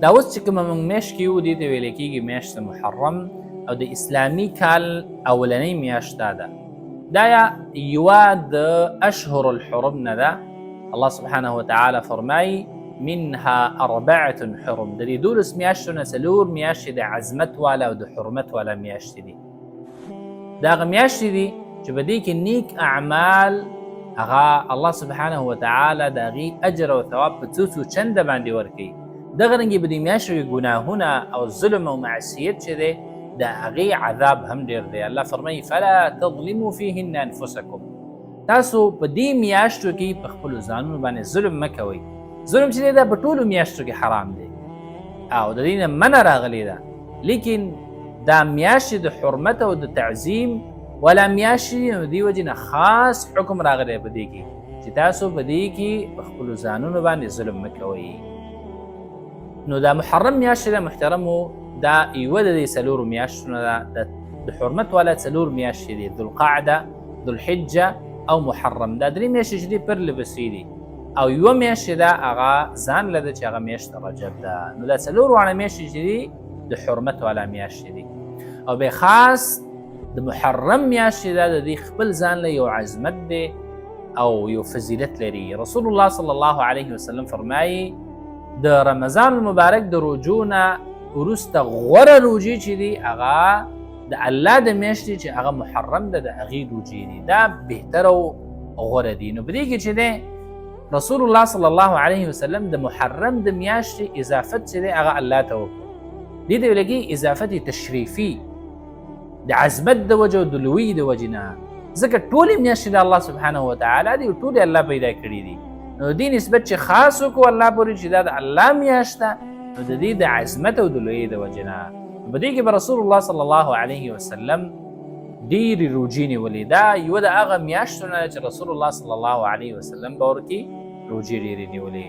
دا اوس چې کومه موږ میاشت کې یو، دې ته ویل کېږي میاشت محرم، او د اسلامي کال اولنۍ میاشت دا ده. دا یوه د اشهر الحرم نه ده. الله سبحانه وتعالی فرمایي منها اربعة حرم. د دې 12 میاشتو نه 4 میاشتې د عظمت والا او د حرمت والا میاشتې دي. دا هغه میاشتې دي چې په دې کې نیک اعمال هغه الله سبحانه وتعالی د هغې اجر او ثواب په څو څو چنده باندې ورکوي. دغه رنګې په دې میاشتو کې ګناهونه او ظلم او معصیت چې دی د هغې عذاب هم ډېر دی. الله فرمایي فلا تظلموا فیهن انفسکم، تاسو په دې میاشتو کې په خپلو ځانونو باندې ظلم مه کوئ. ظلم چې دی دا په ټولو میاشتو کې حرام دی او د دې نه منع راغلې ده، لیکن دا میاشتې د حرمت او د تعظیم ولا میاشتې دي، نو دې وجې نه خاص حکم راغلی په دې کې چې تاسو په دې کې په خپلو ځانونو باندې ظلم مه کوئ. نو دا محرم میاشتې ده محترمو، دا یوه د دې 4 میاشتو نه ده. د حرمت والا 4 میاشتې دي، ذوالقعده، ذوالحجه او محرم. دا 3 میاشتې چې دي پرله پسې دي، او یوه میاشت ده هغه ځان له ده چې هغه میاشت رجب ده. نو دا 4 واړه میاشتې چې دي د حرمت والا میاشتې دي، او بیا خاص د محرم میاشتې ده، د دې خپل ځان له یو عظمت دی او یو فضیلت لري. رسول الله صلی الله علیه وسلم فرمایي د رمضان المبارک د روژو نه وروسته غوره روژې چې دي هغه د الله د میاشتې چې هغه محرم ده د هغې روژې دي، دا بهتره او غوره دي. نو په دې کې چې دی رسول الله صلی الله علیه وسلم د محرم د میاشتې اضافت چې دی هغه الله ته وکړو. دې ته ویل کېږي اضافت تشریفي، د عظمت د وجې او د لویي د وجې نه، ځکه ټولې میاشتې د الله سبحانه وتعالی دي او ټولې الله پیدا کړي دي. نو دې نسبت چې خاص وکړو الله پورې چې دا د الله میاشت ده، نو د دې د عظمت او د لویي د وجې نه په دې کې به رسول الله صلی الله علیه وسلم ډېرې روژې نیولې. دا یوه د هغه میاشتو نه ده چې رسول الله صلی الله علیه وسلم به ورکې روژې ډېرې نیولې.